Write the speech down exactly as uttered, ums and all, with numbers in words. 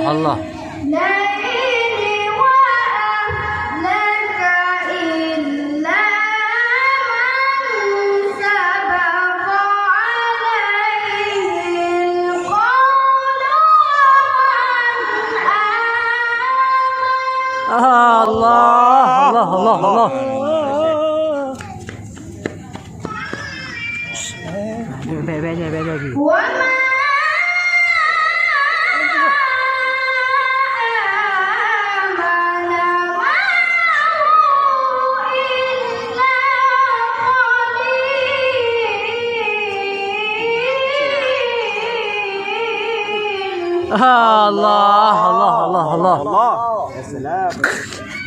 Allah. Allah, Allah, Allah, Allah. Bèk, bèk, bèk, bèk, bèk. Allah, Allah, Allah, Allah. Allah. Ya salam.